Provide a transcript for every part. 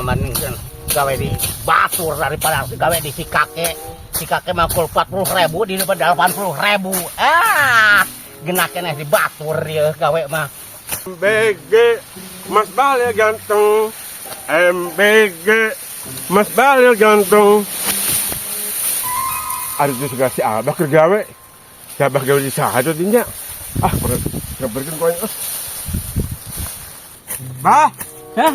Mending gawe di batur daripada gawe di si kakek. Si kakek mah 40 ribu, di depan 80 ribu. Ah, genah keneh di batur dia gawe mah. MBG, Mas Balil ganteng. MBG, Mas Balil ganteng. Ada tuh segala si Abah keur gawe. Si Abah gawe di saha tuh dinya? Ah, berkeun koin. Ah. Bah, Hah?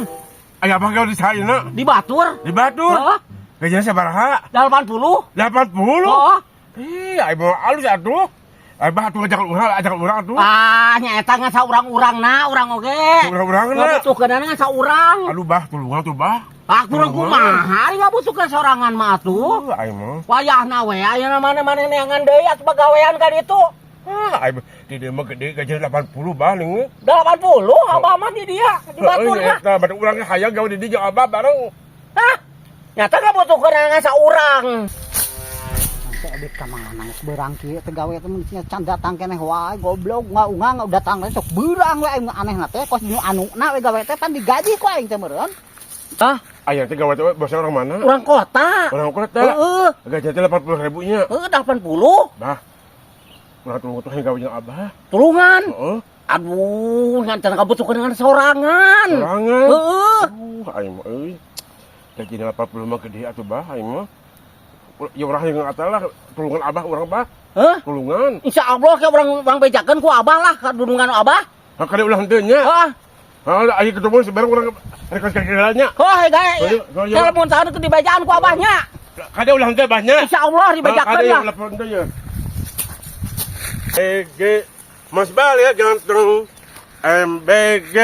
Aya Abah gawe di saha na? Di batur? Di batur. Heeh. Gajinya sabaraha? 80. 80. Oh. Ih, ayo bawa alus atuh. Abah atuh ajak urang atuh. Ah, nyaeta ngan saurang-urang na, urang oge. Urang-urang na. Ngabutuhkeun ngan saurang. Aduh bah, tulungan tuh bah. Ah, kurang kumaha ari ngabutuhkeun sorangan mah atuh. Oh, ayo mah. Wayahna we ayeuna mana-mana neangan deui atuh pagawean kan itu. Ah, ayo di dieu mah gede gaji 80 bah ning. 80 abah mah di dia, di batur mah. Eta batu urang hayang gawe di dieu jeung abah bareng. Hah? Nyata ngabutuhkeun ngan saurang. Sampai abis ka mana nangis beurang kieu teh gawe teh mun can datang keneh wae, goblok, ngaungang datang teh sok beurang we. Aing aneh na teh kos nu anuna we gawe teh pan digaji ku aing teh meureun. Hah? Aya teh gawe teh bahasa orang mana? Urang kota. Orang kota. Heeh. Gaji teh 80 ribu nya. Heeh, 80. Bah. Urang tulung tuh gawe jeung abah. Tulungan. Heeh. Aduh, ngan can ngabutuhkeun ngan sorangan. Sorangan. Heeh. Aduh, aing mah euy. Gaji 80 mah gede atuh bah aing mah. Ya urang yang ngata lah tulungan abah urang bah. Hah? Tulungan. Insya Allah ke urang bang bejakeun ku abah lah ka dunungan abah. Ha kade ulah henteu nya. Heeh. Ha aya ketemu sebarang urang rek kaki-kakinya. Oh, gae. Oh, iya. Kalau mun tahun ke dibejaan ku abahnya. Kade ulah henteu abahnya. Insya Allah dibejakeun Kade lah. ulah henteu ya. MBG Mas Balil ganteng. MBG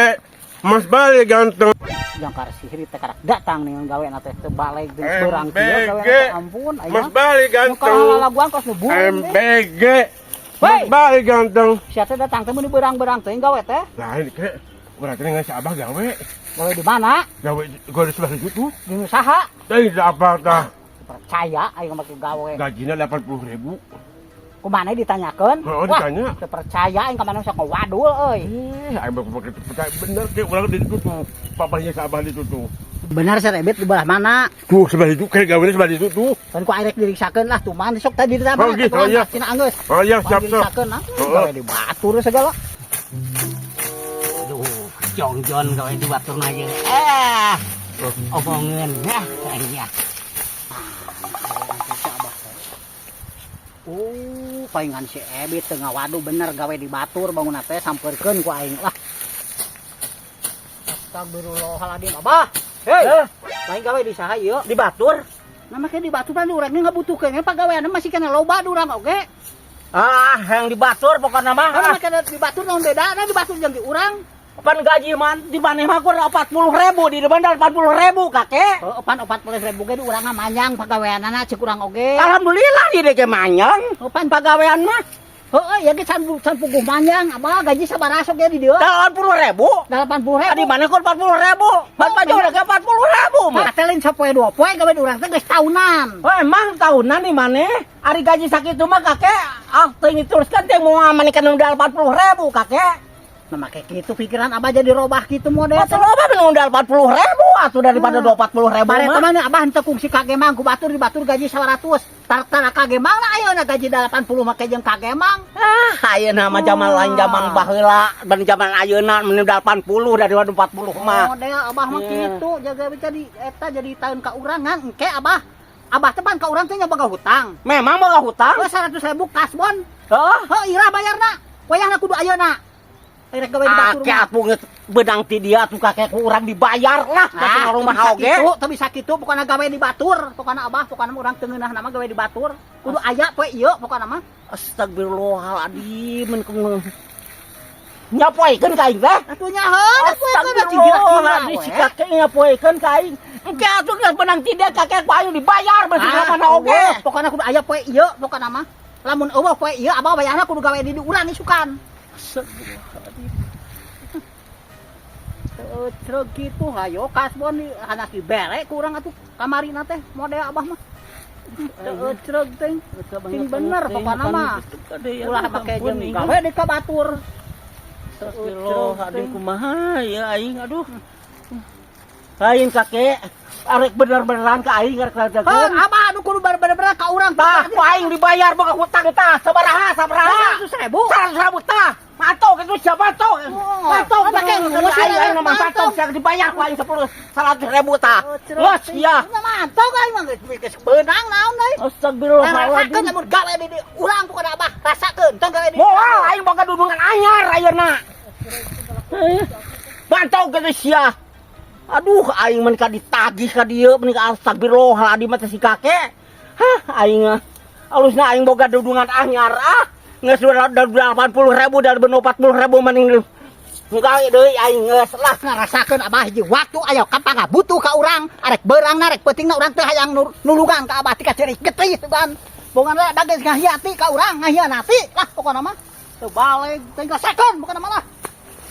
Mas Balil ganteng. Jangkar sihir teh karak datang nih gawe na teh teu balik geus beurang kieu gawe MBG teh, ampun aing Mas mah. Bali Nu ganteng. Lalaguan kos nu burung. MBG Mas Hei. Bali ganteng. Sia teh datang teh mun beurang-beurang teh gawe teh. Lain ke berarti ngan si Abah gawe. Gawe di mana? Gawe gua di sebelah situ. Di usaha. Teh apa tah? Percaya aing make gawe. Gajinya 80 ribu. Kumaha ditanyakeun? Oh, Wah, ditanya. teu percaya aing ka mana sok wadul euy. Eh, aing baru percaya bener ke urang di situ tuh. Papahnya si Abah di situ tuh. Bener si Rebit di belah mana? Tuh sebelah itu kayak gawenya sebelah situ tuh. Kan ku aing rek diriksakeun lah tuh man sok tadi di Oh, gitu, oh, iya. Cina anggeus. Oh iya, siap siap. Diriksakeun ah. Oh. Gawe di batur segala. Aduh, jongjon gawe di batur aja. Eh, omongin ya, kayaknya. Oh, palingan si Ebit teu ngawadu bener gawe di batur bangun teh, sampeurkeun ku aing lah. Astagfirullahaladzim, Abah. Hei, Eh, lain gawe di saha ieu? Di batur? Nah, make di batur pan urang ngabutuhkeun pagawean masih kena loba di urang oge. Ah, yang di batur pokoknya mah. Kan Ah, make di batur naon bedana di batur jeung di urang? Pan gaji man di mana mah kurang 40 ribu, di depan 80 ribu, kakek. Oh, pan 40 ribu ge di urang mah manyang pagaweanana cek urang oge. Alhamdulillah di DG manyang. Oh, pan Pagawean mah Heeh, ya ge can puguh manyang, Abah gaji sabaraha sok ge di dieu? 80 ribu. 80 ribu. Di mana kur 40 ribu? Pan pajak udah ke 40 ribu mah. Mah lain sapoe dua poe gawe di urang teh geus tahunan. Oh, emang tahunan di mana? Ari gaji sakit mah kakek, ah teuing diteruskan teh mau aman kan udah 40 ribu, kakek. Nah, make kitu pikiran Abah jadi robah gitu model. Masa loba men udah 40 ribu atuh daripada 40 ribu Bare mah. teman Abah henteu kungsi kagemang ku batur, di batur gaji 100. Tar tar kagemang lah ayeuna gaji 80 make jeung kagemang. Ah, ayeuna mah zaman lain zaman baheula, ban zaman ayeuna men 80 daripada 40 mah. Model Abah mah Iya. kitu jaga jadi eta jadi tahun ka urang ngan engke Abah. Abah teh pan ka urang teh nya boga hutang. Memang boga hutang? Oh, 100 ribu kasbon. Heuh. Heuh, ira bayarna. Wayahna kudu ayeuna. Rek gawe di batur Kakek mah. atuh geus beunang ti dia atuh kakek ku urang dibayar lah Ah, ka rumah teu bisa oge. kitu, teu bisa kitu pokona gawe di batur. Pokona Abah, pokona urang teu ngeunah nama gawe di batur. Kudu aya poe ieu pokona mah. Astagfirullahaladzim, men nyapoekeun ka aing teh. Atuh nya heuh, poe kana gila-gila Astagfirullahaladzim, we. si kakek nyapoekeun ka aing. Engke atuh geus beunang ti dia kakek ku aing dibayar beusi Ah, mana oge. eueuh, pokona kudu aya poe ieu pokona mah. Lamun eueuh poe ieu Abah bayarna kudu gawe di urang isukan. Astagfirullahaladzim. Teu ceug kitu hayo kasbon di hanas dibere ku urang atuh kamarina teh model Abah mah. Teu ceug teh. Sing bener pokona mah. Ulah make jeung gawe di ka batur. Astagfirullahaladzim, kumaha ya aing, aduh. Lain, Kakek. Arek bener-beneran ka aing arek Heuh, rajakeun. Abah anu kudu bener-bener ka urang. Tah, ku aing dibayar boga hutang tah. Sabaraha, sabaraha? 100.000. 100.000 tah. Mantok itu siapa mantok? Oh, Mantok make aing aing aing mah mantok siang dibayar ku aing 10 100.000 tah. Los ya. Mantok aing mah geus beunang naon deui. Astagfirullahaladzim. Rasakeun lamun gawe di urang bukan Abah, rasakeun tong gawe di. Moal aing boga dudungan anyar ayeuna. Mantau geus sia. Aduh, aing mah ka ditagih ka dieu meuni ka astagfirullahaladzim mah teh si kakek. Hah, aing ah. Alusna aing boga dudungan anyar ah. Geus 80.000 dari 40.000 mending gawe deui aing geus lah. Ngarasakeun Abah hiji waktu ayo kapan butuh ka urang, arek beurang arek peutingna urang teh hayang nulungan ka Abah tika ceurik getih ban. Bongan lah dageus ngahiati ka urang, ngahianati lah pokona mah. Teu baleg teh rasakeun pokona mah lah.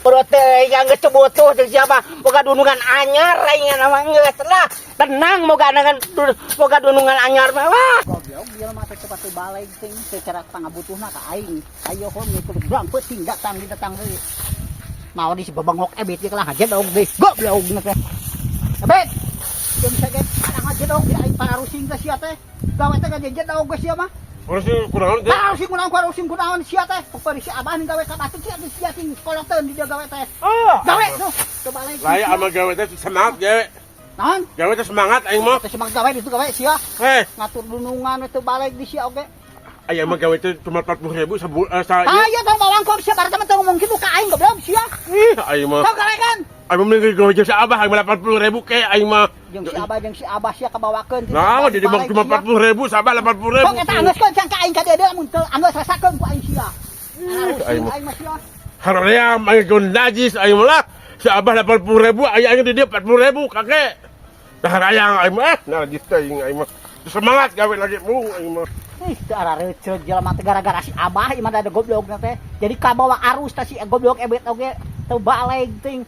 Perut teh yang geus butuh teh siapa boga dunungan anyar aing mah geus lah. Tenang boga dengan boga dunungan anyar mah wah. Goblok dia mah teh cepat teu baleg ting secara pangabutuhna ka aing. Ayo hom itu berang peuting datang di datang deui. Mau di si bebengok Ebit ieu lah ngajedog deui. Goblok na teh. Ebit. Jeung saget parang ngajedog di aing pararusing teh sia teh. Gawe teh ngajedog geus sia mah. Harusnya kunaon teh? Pararusing kunaon, pararusing kunaon sia teh. Pokoknya si Abah nih gawe ka batur sia teh sia ting koloteun di dia gawe teh. Oh. Gawe tuh. Coba lagi. Lain ama gawe teh semangat gawe. Naon? Gawe teh semangat aing mah. Teh semangat gawe itu gawe sia. Eh, Ngatur dunungan itu balik di sia oge. Aya mah gawe teh cuma 40.000 sabu sa Ah, iya tong bawang kok sia baru tong ngomong kitu ka aing goblok sia. Ih, aing mah. Tong gawe kan. Aing mah mending gawe jeung si Abah aing mah 80.000 ke aing mah. Jeung si Abah sia kabawakeun. Nah, jadi mah cuma 40.000, si Abah 80.000. Kok eta anggeus keun ka aing ka dieu lamun teu anggeus rasakeun ku aing sia. Aing mah. Aing mah sia. Haream aing gawe najis aing mah lah. Si Abah 80.000, aing aing di dia 40.000 kakek. Dah harayang aing mah, najis teh aing aing mah. Semangat gawe lagi mu aing mah. Ih, teu arareutreut jelema teh gara-gara si Abah ieu mah ada goblok teh. Jadi kabawa arus teh si goblok Ebet oge teu baleg ting.